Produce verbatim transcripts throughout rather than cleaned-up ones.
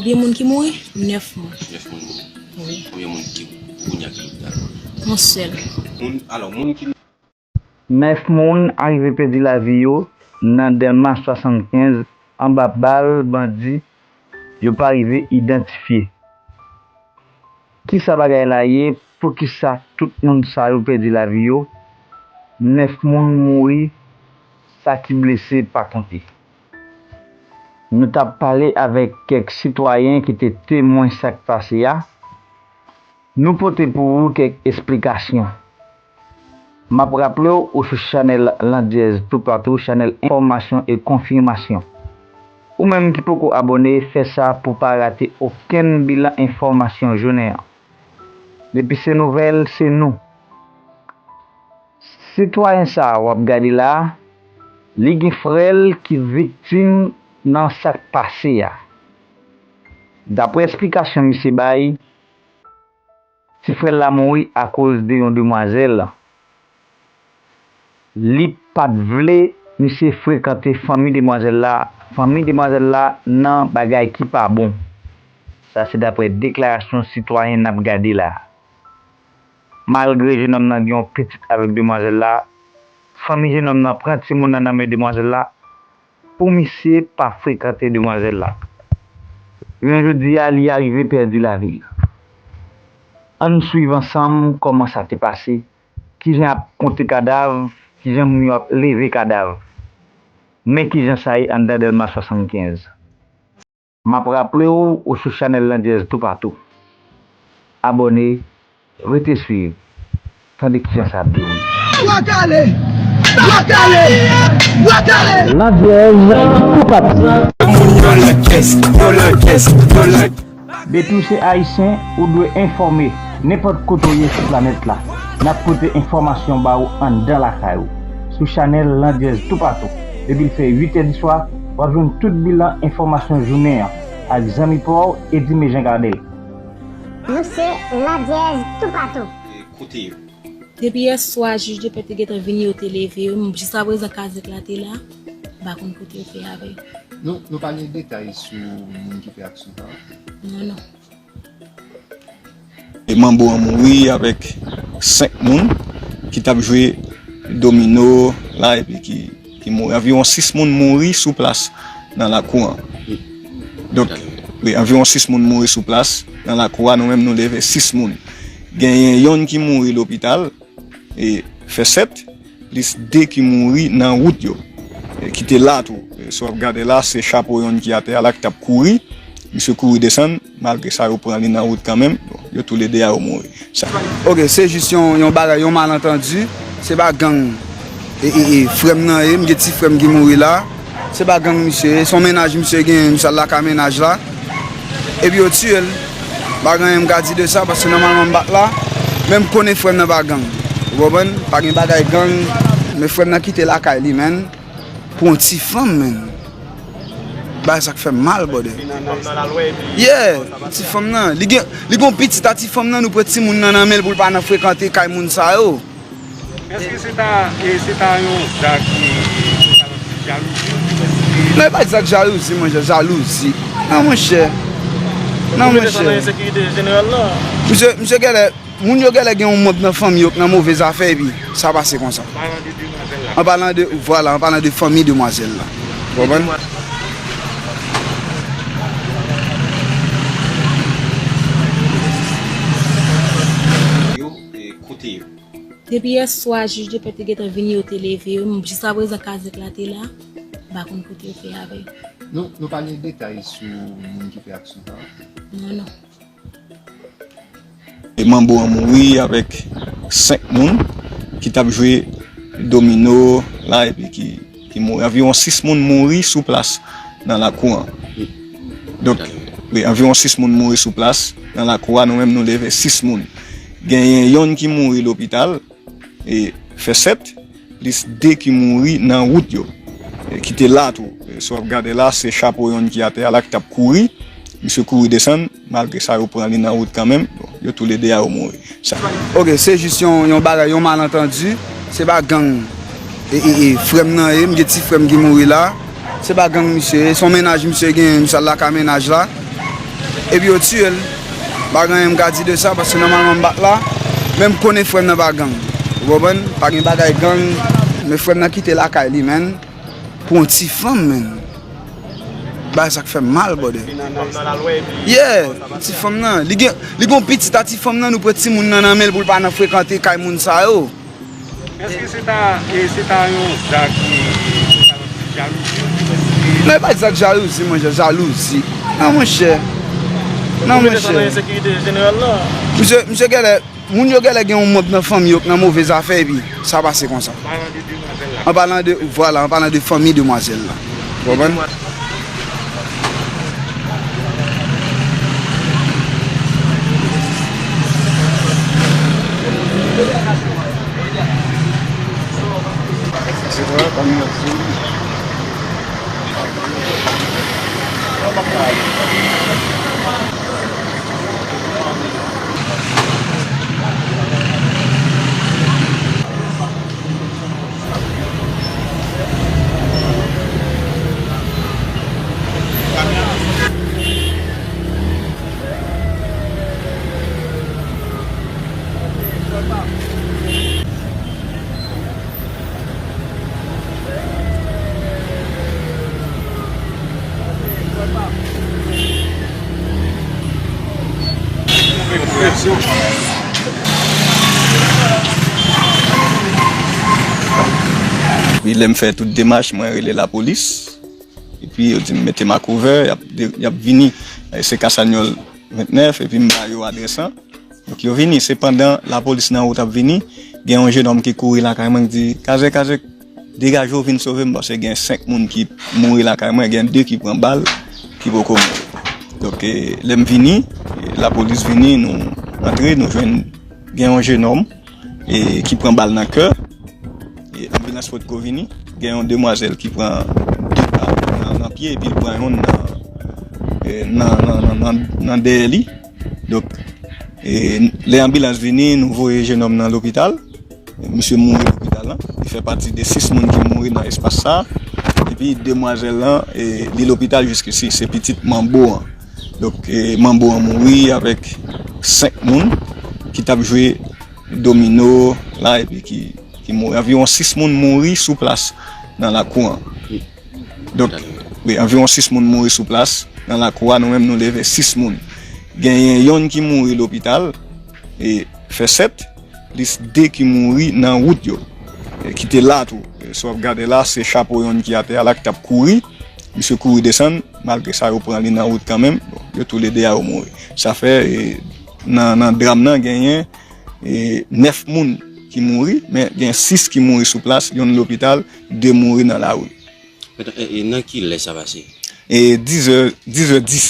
De moun ki mouri, nèf moun. Nèf moun mouri. Wi. Konbyen moun ki pou kounye a ki lopital? Yon sèl. Moun, alò, moun ki Nèf moun arive pèdi lavi yo nan Dèlma swasannkenz anba bal bandi yo pa rive idantifye. Kisa bagay la ye? Poukisa tout moun sa yo pèdi lavi yo? Nèf moun mouri, sa ki blese pa konte. Nou t ap pale avèk kèk sitwayen ki te temwen sa k pase a. Nou pote pou ou kèk esplikasyon. M ap raple w, ou sou chanèl Landyèz Toupatou, chanèl enfòmasyon e konfimasyon. Ou menm ki poko abòne, fè sa pou w pa rate okenn bilan enfòmasyon jounen an. Depi se nouvèl, se nou. Sitwayen sa a w ap gade la a, li gen frè l ki viktim nan sa k pase a. Daprè esplikasyon misye bay, ti frè l la mouri akoz de yon demwazèl. Li pa t vle misye frekante fanmi demwazèl la, fanmi demwazèl la nan bagay ki pa bon. Sa se daprè deklarasyon sitwayen n ap gade la. Malgre jennonm nan gen yon pitit avèk demwazèl la, fanmi jennonm nan pran timoun nan nan men demwazèl la pou misye pa frekante demwazèl la. Jounen jodi a, li arive pèdi lavi l. Ann swiv ansanm kòman sa te pase, kijan y ap konte kadav, kijan moun yo ap leve kadav. Men kijan sa ye anndan Dèlma swasannkenz. M ap raple w, ou sou chanèl Landyèz Toupatou. Abòne, rete swiv. Tande kijan sa ap dewoule. Bwa kale! Bwa kale! Bwa kale! Landyèz Toupatou. Moun yo Landyèz, yo Landyèz, yo Landyèz. Depi w se Ayisyen, ou dwe enfòme nenpòt kote w ye sou planèt la. N ap pote enfòmasyon ba w anndan lakay ou, sou chanèl Landyèz Toupatou. Depi l fè uit è di swa, w ap jwenn tout bilan enfòmasyon jounen an ak zanmi pa w Edime Jean Gardel. Nou se Landyèz Toupatou. Kote yo? Depi yè swa, jij de pè te gentan vini, yo te leve yo. Jiskaprezan, kazèk la te la. M pa konn kote yo fè avè l. Nou, nou pa gen detay sou moun ki fè aksyon sa a? Non, non. E manbo an mouri avèk senk moun ki t ap jwe domino la, epi ki, ki mouri. Anviwon sis moun mouri sou plas nan lakou an. Donk, wi, anviwon sis moun mouri sou plas nan lakou a. Nou menm, nou leve sis moun. Genyen yonn ki mouri lopital, e fè sèt, plis de ki mouri nan wout yo, e ki te la tou. E si w ap gade la, se chapo yonn ki atè a la ki t ap kouri. Misye kouri desann, malgre sa, yo pran li nan wout kanmenm. Bon, yo toulede a, yo mouri. Sa. Ok, se jis yon, yon bagay, yon malantandi. Se pa gang, e, e, e, frè m nan ye, m gen ti frè m ki mouri la. Se pa gang misye ye, se yon mennaj misye genyen, misye al lakay mennaj la. Epi yo tiye l. Pa gen anyen m ka di de sa, paske nòmalman m pa t la. Men m konnen frè m nan pa gang. Ou konprann? Pa gen bagay gang. Men frè m nan kite lakay li, menn. Pou yon ti fanm, menn. Bagay sa k fè m mal, brother. Yeah, ti fanm nan. Li gen, li gen yon pitit a ti fanm nan, nou pran timoun nan nan men l pou l pa nan frekante kay moun sa yo. Èske se ta, e, se ta yon zak, e, jalouzi? Non, e pa zak jalouzi, monchè, jalouzi. Non, monchè. Non, monchè. Misye, misye genlè, moun yo genlè gen yon manm nan fanmi yo k nan move zafè, epi sa pase konsa. An palan de demwazèl la. An palan de, vwala, an palan de fanmi demwazèl la. Ou konprann? Yo, e, kote yo? Depi yè swa, jij de pè te gentan vini, yo te leve yo. Jiskaprezan, kazèk la te la. M pa konn kote yo fè avè l. Nou, nou pa gen detay sou moun ki fè aksyon sa a? Non, non. E manbo an mouri avèk senk moun ki t ap jwe domino la, epi ki, ki mouri. Anviwon sis moun mouri sou plas nan lakou an. Donk, wi, anviwon sis moun mouri sou plas nan lakou a. Nou menm, nou leve sis moun. Genyen yonn ki mouri lopital, e fè sèt, plis de ki mouri nan wout yo, e ki te la tou. E si w ap gade la, se chapo yonn ki atè a la ki t ap kouri. Misye kouri desann, malgre sa, yo pran li nan wout kanmenm. Bon, yo toulede a, yo mouri. Sa. Ok, se jis yon, yon bagay, yon malantandi. Se pa gang, e, e, e, frè m nan ye, m gen ti frè m ki mouri la. Se pa gang misye ye, se yon mennaj misye genyen, misye al lakay mennaj la. Epi yo tiye l. Pa gen anyen m ka di de sa, paske nòmalman m pa t la, men m konnen frè m nan pa gang. Ou konprann? Pa gen bagay gang, men frè m nan kite lakay li, menn, pou yon ti fanm, menn. Bagay sa k fè m mal, brother. Yeah, ti fanm nan. Li gen, li gen yon pitit a ti fanm nan, nou pran timoun nan nan men l pou l pa nan frekante kay moun sa yo. Èske se ta, e, se ta yon zak, e, jalouzi oubyen se... Non, e pa zak jalouzi, monchè, jalouzi. Non, monchè. Non, monchè. Ou mete sa nan ensekirite jeneral la? Misye, misye genlè, moun yo genlè gen yon manm nan fanmi yo k nan move zafè, epi sa pase konsa. An palan de demwazèl la. An palan de, vwala, an palan de fanmi demwazèl la. Ou konprann? Epi lè m fè tout demach, mwen rele lapolis. Epi yo di m mete makouvè, y ap de-, y ap vini. E se Kasanyòl vennèf, epi m ba yo adrès lan. Donk yo vini, se pandan lapolis nan wout ap vini, gen yon jenòm ki kouri lakay mwen ki di, "Kazèk, Kazèk, degaje w vin sove m, paske gen senk moun ki mouri lakay mwen, gen de ki pran bal, ki poko mouri." Donk, e, lè m vini, e, lapolis vini, nou antre, nou jwenn gen yon jenòm, e, ki pran bal nan kè. E, anbilans potko vini. Gen yon demwazèl ki pran de bal nan, nan pye, epi l pran yonn nan, e, nan, nan, nan, nan, nan dèyè li. Donk, e, lè anbilans vini, nou voye jenòm nan lopital. Misye mouri lopital lan. Li fè pati de sis moun ki mouri nan espas sa. Epi demwazèl lan, e, li lopital jiskisi. Se pitit Manbo an. Donk, e, Manbo an mouri avèk senk moun ki t ap jwe domino la, epi ki, ki mouri. Anviwon sis moun mouri sou plas nan lakou an. Donk, wi, anviwon sis moun mouri sou plas nan lakou a, nou menm nou leve sis moun. Genyen yonn ki mouri lopital, e fè sèt, plis de ki mouri nan wout yo, e ki te la tou. E si w ap gade la, se chapo yonn ki atè a la ki t ap kouri. Misye kouri desann, malgre sa, yo pran li nan wout kanmenm. Bon, yo toulede a, yo mouri. Sa fè, e, nan, nan dram nan, genyen, e, nèf moun ki mouri, men gen sis ki mouri sou plas, yonn lopital, de mouri nan lari. Mèt, e, e nan ki lè sa pase? E dizè, dizè dis,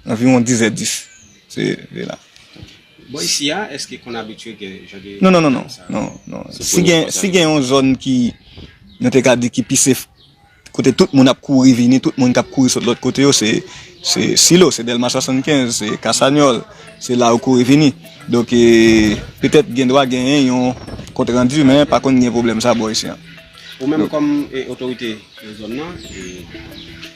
anviwon dizè dis. Se, se la. Bò isi a, èske konn abitye gen jan de... Non, non, non, non, non, non. Si gen, si gen yon zòn ki, nou te ka di ki pi sef, kote tout moun ap kouri vini, tout moun k ap kouri sot lòt kote yo, se, se Silo, se Dèlma swasannkenz, se Kasanyòl, se la yo kouri vini. Donk, e, petèt gen dwa genyen yon kontrandi, men pa konn gen pwoblèm sa bò isi an. Ou menm kòm, e, otorite nan zòn nan, e,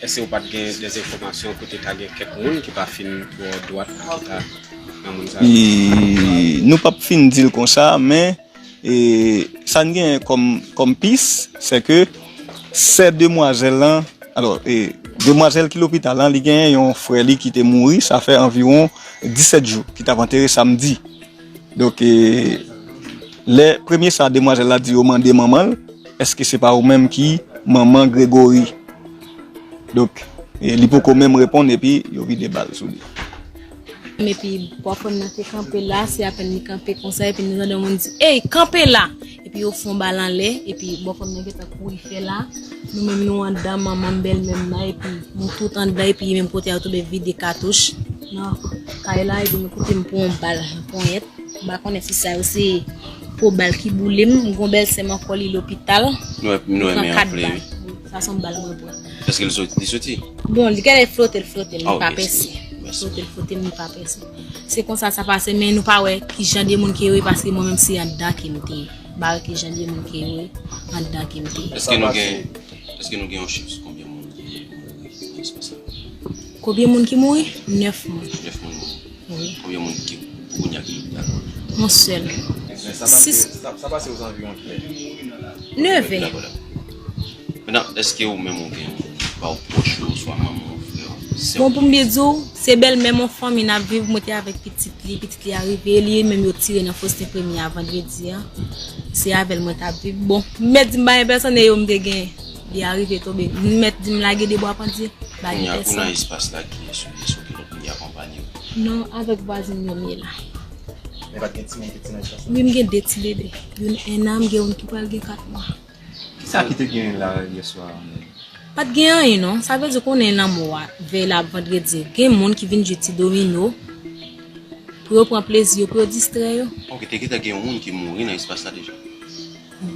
èske ou pa t gen dèzenfòmasyon kote ta gen kèk moun ki pa fin bò dwat ki ta nan moun sa yo? E, nou p ap fin di l konsa, men, e, sa n genyen kòm, kòm pis, se ke sè demwazèl lan, alò, e, demwazèl ki lopital lan, li genyen yon frè li ki te mouri, sa fè anviwon disèt jou, ki t ap antere samdi. Donk, e, lè premye sa demwazèl la di yo mande manman l, èske se pa ou menm ki manman Gregory? Donk, e, li poko menm reponn epi yo vide bal sou li. Epi bòfrè m nan te kanpe la, se apèn li kanpe konsa, epi nou tande yon moun di, "Ey, kanpe la!" Epi yo fè yon bal anlè, epi bòfrè m nan gentan kouri fè la. Nou menm nou anndan, manman m, bèlmè m nan, epi nou tout anndan, epi menm kote a yo tonbe vide katouch nan kay la, epi nou koute m pran yon bal nan ponyèt. M pa konnen si sa yo se po bal ki boule m. M gon bèlsè m ankò, li lopital. Nou wè, nou wè men anfle, wi. Sa se yon bal mwen pran. Èske l soti? Li soti? Bon, li genlè flote, l flote, li pa pèse. Flote, l flote, li pa pèse. Se konsa sa pase, men nou pa wè ki jan de moun ke yo ye, paske mwen menm se anndan ke m te ye. M pa wè ki jan de moun ke yo ye, anndan ke m te ye. Èske nou gen, èske nou gen yon chif sou konbyen moun ki mouri nan espas la? Konbyen moun ki mouri? Nèf moun. Nèf moun mouri. Wi. Konbyen moun ki pou kounye a ki lopital? Yon sèl. Men sa pase, sa, sa pase ozanviwon kilè? Nevè. Dakò, dakò. Mentnan, èske ou menm ou gen pa w pwòch ou, swa manman w, frè w, sè w? Bon, pou m byen di w, se bèlmè m, yon fanmi n ap viv, mwen te avèk pitit li, pitit li a rive, li menm yo tire nan Faustin Premier a vandredi a. Se avè l mwen t ap viv. Bon, m mèt di m pa gen pèsonn, e yo m te gen. Li a rive tonbe. M mèt di m lage de bwa pandye. Ba gen pèsonn. Kounye a, ou nan espas la, kiyès ou ye, sou ki lòt moun ki akonpanye w? Non, avèk vwazin yo m ye la. Men pa t gen timoun piti nan espas la? Wi, m gen de ti bebe. Youn en an, m gen youn ki pral gen kat mwa. Kisa ki te genyen la yè swa a menm? Pa t gen anyen non. Sa vle di w konnen lanmò a, vèy la ap vandredi. Gen moun ki vin jwe ti domino pou yo pran plezi yo, pou yo distrè yo. Ok, te gentan gen yon moun ki mouri nan espas la deja?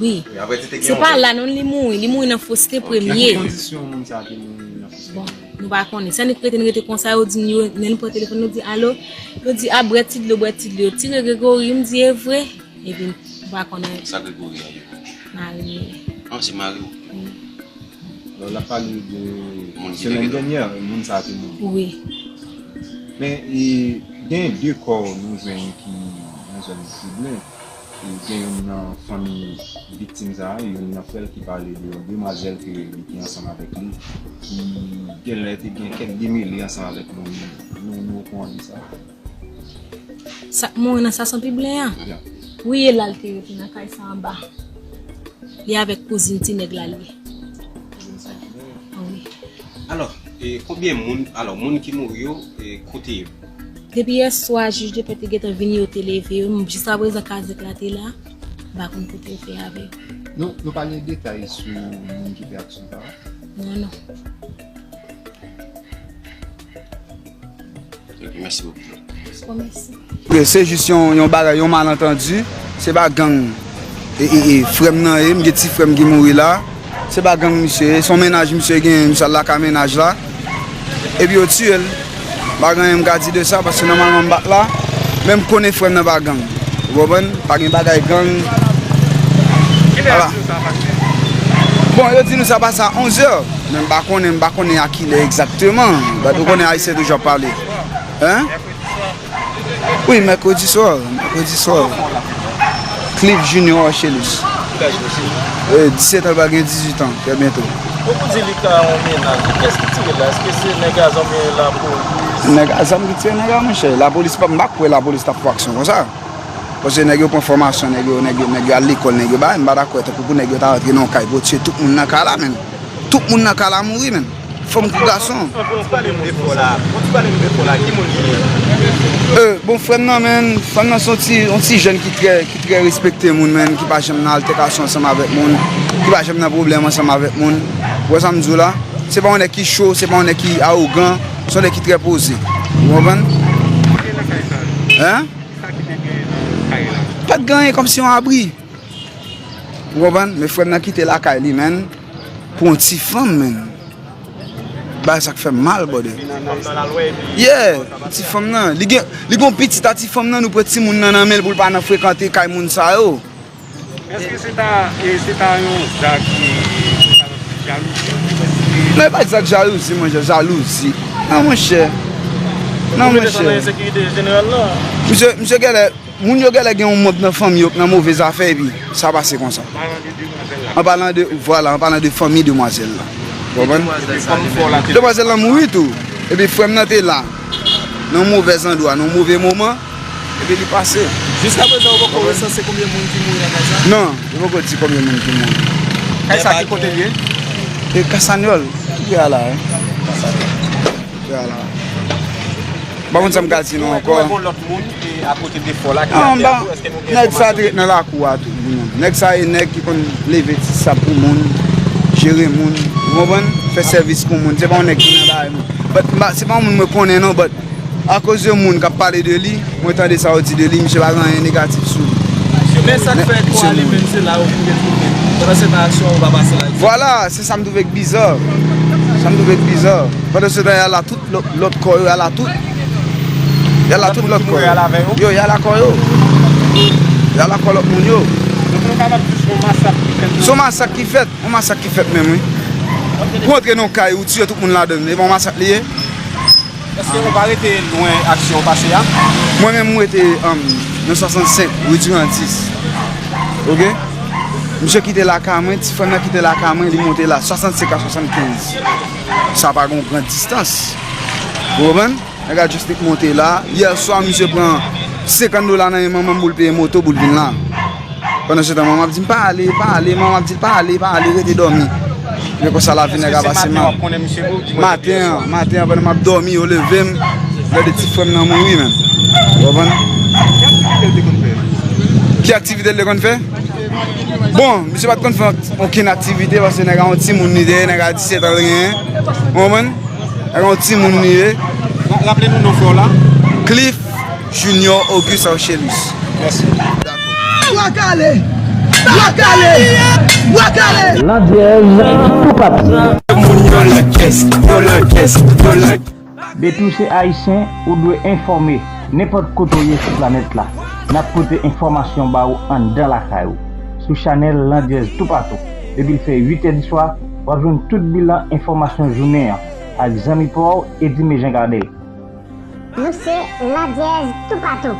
Wi. Wi, apre ti te gen yon... Se pa la non li mouri, li mouri nan Faustin Premier. Nan ki kondisyon moun sa a te mouri nan Faustin Premier? Bon, nou pa konnen. Sa n rete, n rete konsa, yo di n, yo, lè n pran telefòn, yo di, "Alo?" Yo di, "A, bwè ti dlo, bwè ti dlo." Yo tire Gregory, m di, "E vre?" Epi, m pa konnen. Sa Gregory a ye? Mari m li ye. Ah, se mari w? Wi. Alò, l ap pale de semèn dènyè, moun sa a te mouri. Wi. Men, e, gen de kò nou jwenn ki nan zòn Triblen. E, gen youn nan fanmi viktim sa a, youn nan frè l ki pale de yon demwazèl ke li te ansanm avèk li, ki genlè te gen kèk demele ansanm avèk moun. Nou, nou okouran de sa? Sa k mouri nan Stasyon Piblen an? Ya. Wi, e la l te rete nan kay sa anba. Li avèk kouzin ti nèg la l ye. Kouzin sa ki mouri? Wi. Alò, e konbyen moun, alò, moun ki mouri yo, e kote yo? Depi yè swa, jij de pè te gentan vini, yo te leve yo. Jiskaprezan kazèk la te la. M pa konn kote yo fè avè yo. Nou, nou pa gen detay sou moun ki fè aksyon sa a? Non, non. Ok, mèsi bokou. Bon, mèsi. Se jis yon, yon bagay, yon malantandi. Se pa gang, e, e, e, frè m nan ye, m gen ti frè m ki mouri la. Se pa gang misye ye, se yon mennaj misye gen, misye al lakay mennaj la. Epi yo tiye l. Pa gen anyen m ka di de sa, paske nòmalman m pa t la. Men m konnen frè m nan pa gang. Ou konprann? Pa gen bagay gang. Kilè aksyon sa a pase? Bon, yo di nou sa pase a onz è. Men m pa konnen, m pa konnen a kilè egzakteman. But ou konnen Ayisyen toujou ap pale. Hein? Wi, mèkredi swa, mèkredi swa. Cliff Junior Orchelus. Kilaj misye? E, disèt an, l pral gen dizuit an, trè byento. Ou pou di li ka yon mennaj. Kiyès ki tire la? Èske se nèg a zam oubyen lapolis? Nèg a zam ki tire nèg a, monchè. Lapolis pa, m pa kwè lapolis t ap fè aksyon konsa. Paske nèg yo pran fòmasyon, nèg yo, nèg yo, nèg yo al lekòl, nèg yo bagay, m pa ta kwè tankou pou nèg yo ta rantre nan yon kay pou yo tiye tout moun nan kay la, menm. Tout moun nan kay la mouri, menm. Fanm kou gason. Ou pale m de fò la. Ou pale m de fò la. Ki moun li ye? Euh, bon, frè m nan, menm, frè m nan se yon ti, yon ti jèn ki trè, ki trè respekte moun, menm, ki pa janm nan altèkasyon ansanm avèk moun, ki pa janm nan pwoblèm ansanm avèk moun. Ou wè sa m di w la? Se pa yon nèg ki cho, se pa yon nèg ki awogan, se yon nèg ki trè poze. Ou konprann? Hein? Pa t gen anyen, kòmsi yon abri. Ou konprann? Men frè m nan kite lakay li, menm, pou yon ti fanm, menm. Bagay sa k fè m mal, brother. Yeah, ti fanm nan. Li gen, li gen yon pitit a ti fanm nan, nou pran timoun nan nan men l pou l pa nan frekante kay moun sa yo. Èske se ta, e, se ta yon zak, e, jalouzi? Non, e pa zak jalouzi, monchè, jalouzi. Non, monchè. Non, monchè. Misye, misye genlè, moun yo genlè gen yon manm nan fanmi yo k nan move zafè, epi sa pase konsa. An palan de, vwala, an palan de fanmi demwazèl la. Ou konprann? Demwazèl la mouri tou. Epi frè m nan te la, nan yon move andwa, nan yon move moman, epi li pase. Jiskaprezan, ou poko resanse konbyen moun ki mouri nan kay sa? Non, yo poko di konbyen moun ki mouri. Kay sa ki kote l ye? E Kasanyòl, ki a la, wi. Ki a la. M pa konn sa m ka di nou ankò. Ou wè gon lòt moun, e, akote de fò la ki atè a tou, èske nou gen enfòmasyon? Nèg sa te ret nan lakou a tou, pou nou. Nèg sa e nèg ki konn leve ti sab pou moun, jere moun, ou konprann? Fè sèvis pou moun. Se pa yon nèg ki nan bagay moun. But, m pa, se pa yon moun mwen konnen non, but akoz de moun k ap pale de li, mwen tande sa yo di de li, misye pa gen anyen negatif sou li. Men sa k fè kò a li menm se la yo vin retwouve. Pandan se tan aksyon yo pa pase la. Vwala, se sa m twouve k biza. Sa m twouve k biza. Pandan se tan y a la tout lòt, lòt kò yo, y a la tout. Y a la tout lòt kò yo. Yo, y a la kò yo. Y a la kò lòt moun yo. Donk nou kapab di se yon masak ki fèt. Se yon masak ki fèt. Yon masak ki fèt menm, wi. Ou antre nan yon kay, ou tiye tout moun ladan l. E pa yon masak li ye? Èske ou pa rete lwen aksyon pase a? Mwen menm, mwen rete, um, nan swasannsenk, ri Durandis. Oke? Misye kite lakay mwen, ti frè m nan kite lakay mwen, li monte la, swasannsenk a swasannkenz. Sa pa gen yon gran distans. Ou konprann? Nèg la just monte la. Yè swa, misye pran senkant dola nan men manman m pou l peye moto pou l vin la. Pandan se tan, manman ap di m, "Pa ale, pa ale," manman ap di l, "Pa ale, pa ale, rete dòmi." Men konsa lavi nèg la pase mal. Maten an, maten an, pandan m ap dòmi, yo leve m, lè de ti frè m nan mouri menm. Ou konprann? Ki aktivite l te konn fè? Bon, misye pa t konn fè okenn aktivite paske nèg la yon timoun li te ye, nèg la disèt an l genyen. Ou konprann? Nèg la yon timoun li ye. Ra-, raple nou non frè w la. Cliff Junior Auguste Archelus. Mèsi. Bwa kale! Bwa kale! Bwa kale! Landyèz toupatou. Moun yo lakès, yo lakès, yo lakès. Depi w se ayisyen, ou dwe enfòme. Nenpòt kote w ye sou planèt la, n ap pote enfòmasyon ba ou anndan lakay ou, sou chanèl Landyèz toupatou. Depi l fè uit è di swa, w ap jwenn tout bilan enfòmasyon jounen an ak zanmi pa w, Eddy Mejan Gardel. Nou se Landyèz toupatou.